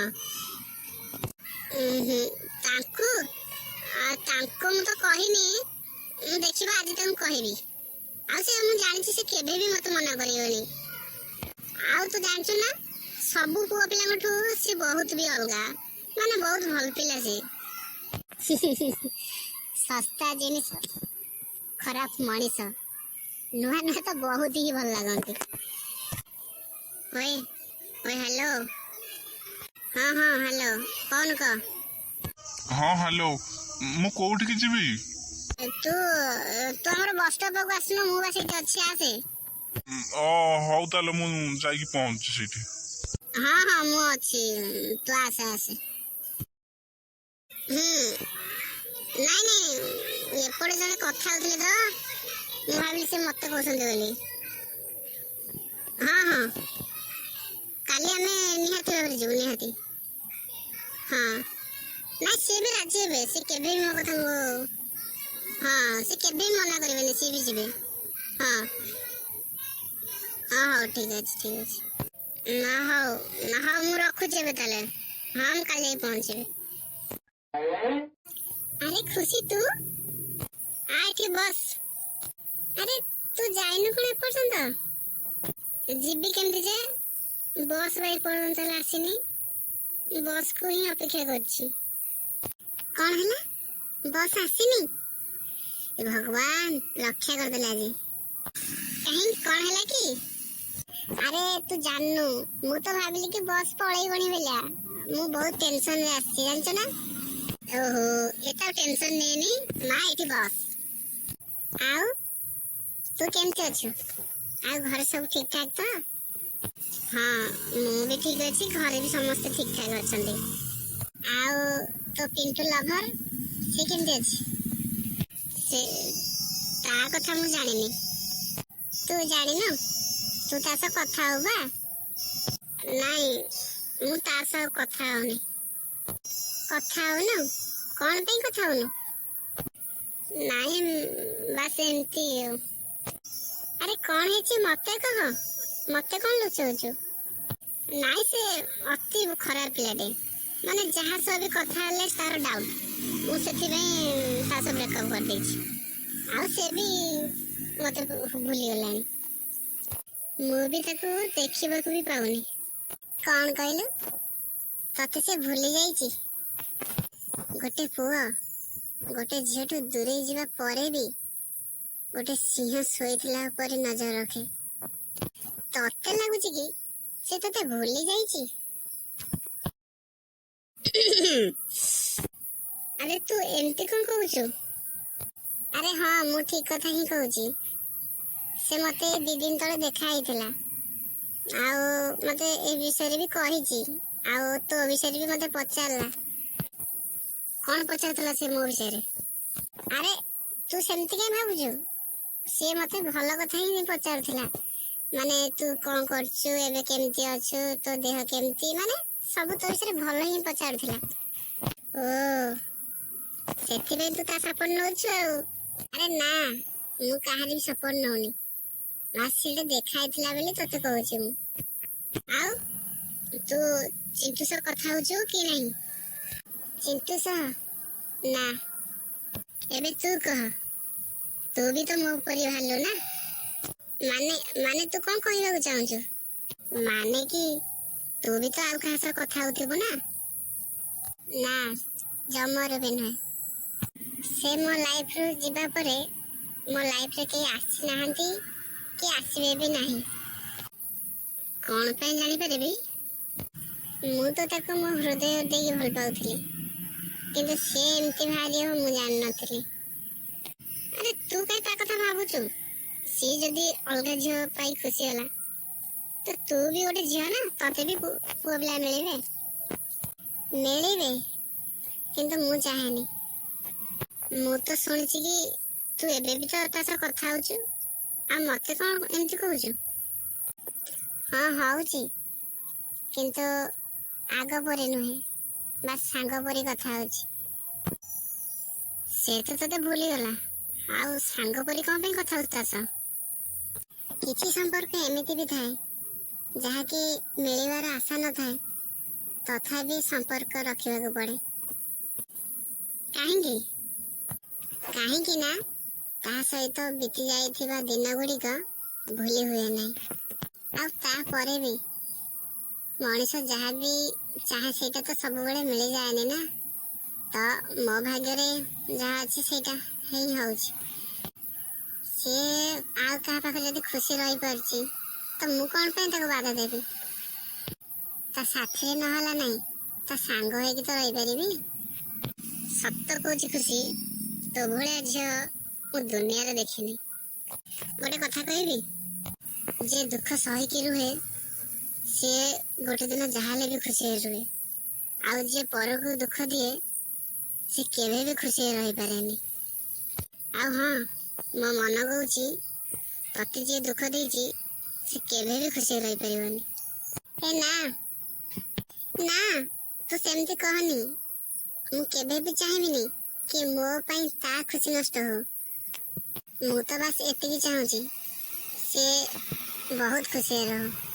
ଉଁ ହୁଁ, ତାଙ୍କୁ ତାଙ୍କୁ ମୁଁ ତ କହିନି। ମୁଁ ଦେଖିବା, ଆଜି ତାଙ୍କୁ କହିବି। ଆଉ ସେ, ମୁଁ ଜାଣିଛି, ସେ କେବେ ବି ମତେ ମନା କରିବେନି। ଆଉ ତୁ ଜାଣିଛୁ ନା, ସବୁ ପୁଅ ପିଲାଙ୍କଠୁ ସେ ବହୁତ ବି ଅଲଗା, ମାନେ ବହୁତ ଭଲ ପିଲା ସେ। ଶସ୍ତା ଜିନିଷ, ଖରାପ ମଣିଷ, ନୂଆ ନୂଆ ତ ବହୁତ ହିଁ ଭଲ ଲାଗନ୍ତି। ଓଏ ଓଏ, ହ୍ୟାଲୋ। ହଁ, ହ୍ୟାଲୋ, କଣ କହ? ହଁ, ହ୍ୟାଲୋ, ମୁଁ କୋଉଠିକି ଯିବି? ତୁ ତୁ ଆମର ବସ୍ ଷ୍ଟପ୍ ପାଖକୁ ଆସୁନୁ। ମୁଁ ବା ସେଇଠି ଅଛି, ଆସେ। ଅ ହଉ, ତାହେଲେ ମୁଁ ଯାଇକି ପହଞ୍ଚୁଛି ସେଇଠି। ହଁ, ମୁଁ ଅଛି, ତୁ ଆସେ ଆସେ। ହୁଁ, ନାଇଁ ନାଇଁ, ଏପଟେ ଜଣେ କଥା ହଉଥିଲେ ତ, ମୁଁ ଭାବିଲି ସେ ମତେ କହୁଛନ୍ତି ବୋଲି। ହଁ, କାଲି ଆମେ ନିହାତି ଭାବରେ ଯିବୁ, ନିହାତି। ହଁ, ନାଇଁ, ସିଏ ବି ରାଜି ହେବେ। ସେ କେବେ ବି ମୋ କଥାକୁ, ହଁ, ସେ କେବେ ବି ମନା କରିବେନି। ସିଏ ବି ଯିବେ। ହଁ, ହଉ, ଠିକ ଅଛି, ଠିକ ଅଛି। ନା ହଉ, ନା ହଉ, ମୁଁ ରଖୁଛି ଏବେ ତାହେଲେ। ହଁ, ମୁଁ କାଲି ଯାଇ ପହଞ୍ଚିବି। ଆରେ ଖୁସି, ତୁ ଆ, ଏଠି ବସ୍। ଆରେ, ତୁ ଯାଇନୁ କଣ ଏପର୍ଯ୍ୟନ୍ତ? ଯିବି କେମିତି ଯେ? ବସ୍ ବା ଏପର୍ଯ୍ୟନ୍ତ ହେଲା ଆସିନି। ବସ୍ କୁ ହିଁ ଅପେକ୍ଷା କରିଛି। କଣ ହେଲା? ବସ୍ ଆସିନି? ଏ ଭଗବାନ, ରକ୍ଷା କରିଦେଲେ ଆଜି। କାହିଁ, କଣ ହେଲା କି? ଆରେ, ତୁ ଜାଣିନୁ, ମୁଁ ତ ଭାବିଲି କି ବସ୍ ପଳେଇବଣି ବେଲିଆ। ମୁଁ ବହୁତ ଟେନସନରେ ଆସିଛି, ଜାଣିଛୁ ନା? ଓହୋ, ଏତେ ଆଉ ଟେନସନ ନେନି ମା, ଏଠି ବସ୍। ଆଉ ତୁ କେମିତି ଅଛୁ? ଆଉ ଘରେ ସବୁ ଠିକ ଠାକ ତ? ହଁ, ମୁଁ ବି ଠିକ ଅଛି, ଘରେ ବି ସମସ୍ତେ ଠିକ ଠାକ ଅଛନ୍ତି। ଆଉ ତୋ ପିଣ୍ଟୁ ଲଭର, ସେ କେମିତି ଅଛି? ସେ ତା କଥା ମୁଁ ଜାଣିନି। ତୁ ଜାଣିନୁ? ତୁ ତା ସହ କଥା ହଉ ବା? ନାଇଁ, ମୁଁ ତା ସହ କଥା ହଉନି। କଥା ହଉନୁ? କଣ ପାଇଁ କଥା ହଉନୁ? ନାଇଁ, ବାସ୍ ଏମିତି ଆଉ। ଆରେ, କଣ ହେଇଛି ମତେ କହ, ମତେ କଣ ଲୁଚଉଛୁ? ନାଇଁ, ସେ ଅତି ଖରାପ ପିଲାଟେ, ମାନେ ଯାହା ସହ ବି କଥା ହେଲେ ତାର ଡାଉଟ୍। ମୁଁ ସେଥିପାଇଁ ତା ସହ ବ୍ରେକଅପ୍ କରିଦେଇଛି। ଆଉ ସେ ବି ମତେ ଭୁଲିଗଲାଣି। ମୁଁ ବି ତାକୁ ଦେଖିବାକୁ ବି ପାଉନି। କଣ କହିଲୁ? ତତେ ସେ ଭୁଲି ଯାଇଛି? ଗୋଟେ ପୁଅ ଗୋଟେ ଝିଅଠୁ ଦୂରେଇ ଯିବା ପରେ ବି ଗୋଟେ ସିଂହ ଶୋଇଥିଲା ଉପରେ ନଜର ରଖେ। ତତେ ଲାଗୁଛି କି ସେ ତତେ ଭୁଲି ଯାଇଛି? ଆରେ, ତୁ ଏମିତି କଣ କହୁଛୁ? ଆରେ ହଁ, ମୁଁ ଠିକ କଥା ହିଁ କହୁଛି। ସେ ମତେ 2 ଦିନ ତଳେ ଦେଖା ହେଇଥିଲା ଆଉ ମତେ ଏ ବିଷୟରେ ବି କହିଛି, ଆଉ ତୋ ବିଷୟରେ ବି ମତେ ପଚାରିଲା। କଣ ପଚାରୁଥିଲା ସେ ମୋ ବିଷୟରେ? ଆରେ, ତୁ ସେମିତି କାଇଁ ଭାବୁଛୁ? ସିଏ ମତେ ଭଲ କଥା ହିଁ ପଚାରୁଥିଲା, ମାନେ ତୁ କଣ କରୁଛୁ ଏବେ, କେମିତି ଅଛୁ, ତୋ ଦେହ କେମିତି, ମାନେ ସବୁ ତୋ ବିଷୟରେ ଭଲ ହିଁ ପଚାରୁଥିଲା। ଓ, ସେଥିପାଇଁ ତୁ ତା ସପୋର୍ଟ ନଉଛୁ ଆଉ। ଆରେ ନା, ମୁଁ କାହାର ବି ସପୋର୍ଟ ନଉନି। ବାସ୍, ସେଟା ଦେଖା ହେଇଥିଲା ବୋଲି ତତେ କହୁଛି ମୁଁ। ଆଉ ତୁ ଚିଣ୍ଟୁ ସହ କଥା ହଉଛୁ କି ନାହିଁ? ଚିଣ୍ଟୁ ସହ? ନା। ଏବେ ତୁ କହ, ତୁ ବି ତ ମୋ ପରି ବାହାରିଲୁ ନା? ମାନେ ମାନେ ତୁ କଣ କହିବାକୁ ଚାହୁଁଛୁ? ମାନେ କି ତୁ ବି ତ ଆଉ କାହା ସହ କଥା ହଉଥିବୁ ନା? ନା, ଜମାରୁ ବି ନୁହେଁ। ସେ ମୋ ଲାଇଫରୁ ଯିବା ପରେ ମୋ ଲାଇଫରେ କେହି ଆସିନାହାନ୍ତି କି ଆସିବେ ବି ନାହିଁ। କଣ ପାଇଁ ଜାଣିପାରିବି? ମୁଁ ତ ତାକୁ ମୋ ହୃଦୟ ଦେଇକି ଭଲ ପାଉଥିଲି, କିନ୍ତୁ ସିଏ ଏମିତି ବାହାରିବ ମୁଁ ଜାଣିନଥିଲି। ଆରେ, ତୁ କାଇଁ ତା କଥା ଭାବୁଛୁ? ସିଏ ଯଦି ଅଲଗା ଝିଅ ପାଇ ଖୁସି ହେଲା, ତ ତୁ ବି ଗୋଟେ ଝିଅ ନା, ତତେ ବି ପୁଅ ପିଲା ମିଳିବେ। ମିଳିବେ, କିନ୍ତୁ ମୁଁ ଚାହେଁନି। ମୁଁ ତ ଶୁଣିଛି କି ତୁ ଏବେ ବି ତ ତା ସହ କଥା ହଉଛୁ, ଆଉ ମତେ କଣ ଏମିତି କହୁଛୁ? ହଁ, ହଉଛି, କିନ୍ତୁ ଆଗ ପରି ନୁହେଁ, ବାସ୍ ସାଙ୍ଗ ପରି କଥା ହଉଛି। ସେ ତ ତତେ ଭୁଲିଗଲା, ଆଉ ସାଙ୍ଗ ପରି କଣ ପାଇଁ କଥା ହଉଛୁ ତା ସହ? କିଛି ସମ୍ପର୍କ ଏମିତି ବି ଥାଏ, ଯାହାକି ମିଳିବାର ଆଶା ନଥାଏ। ତଥାପି ସମ୍ପର୍କ ରଖିବାକୁ ପଡ଼େ। କାହିଁକି? କାହିଁକି ନା ତା ସହିତ ବିତି ଯାଇଥିବା ଦିନ ଗୁଡ଼ିକ ଭୁଲି ହୁଏ ନାହିଁ। ଆଉ ତାପରେ ବି ମଣିଷ ଯାହା ବି ଚାହେଁ, ସେଇଟା ତ ସବୁବେଳେ ମିଳିଯାଏନି ନା। ତ ମୋ ଭାଗ୍ୟରେ ଯାହା ଅଛି, ସେଇଟା ହିଁ ହଉଛି। ସିଏ ଆଉ କାହା ପାଖରେ ଯଦି ଖୁସି ରହିପାରୁଛି, ତ ମୁଁ କ'ଣ ପାଇଁ ତାକୁ ବାଧା ଦେବି? ତା ସାଥିରେ ନହେଲା ନାହିଁ, ତା ସାଙ୍ଗ ହେଇକି ତ ରହିପାରିବି। ସତ କହୁଛି ଖୁସି, ତୋ ଭଳିଆ ଝିଅ ମୁଁ ଦୁନିଆରେ ଦେଖିନି। ଗୋଟେ କଥା କହିବି, ଯିଏ ଦୁଃଖ ସହିକି ରୁହେ, ସିଏ ଗୋଟେ ଦିନ ଯାହା ହେଲେ ବି ଖୁସି ହେଇ ରୁହେ। ଆଉ ଯିଏ ପରକୁ ଦୁଃଖ ଦିଏ, ସେ କେବେ ବି ଖୁସି ହେଇ ରହିପାରେନି। ଆଉ ହଁ, ମୋ ମନ କହୁଛି, ତତେ ଯିଏ ଦୁଃଖ ଦେଇଛି, ସେ କେବେ ବି ଖୁସି ହେଇ ରହିପାରିବନି। ଏ ନା ନା, ତୁ ସେମିତି କହନି। ମୁଁ କେବେ ବି ଚାହିଁବିନି କି ମୋ ପାଇଁ ତା ଖୁସି ନଷ୍ଟ ହଉ। ମୁଁ ତ ବାସ୍ ଏତିକି ଚାହୁଁଛି, ସେ ବହୁତ ଖୁସିରେ ରହୁ।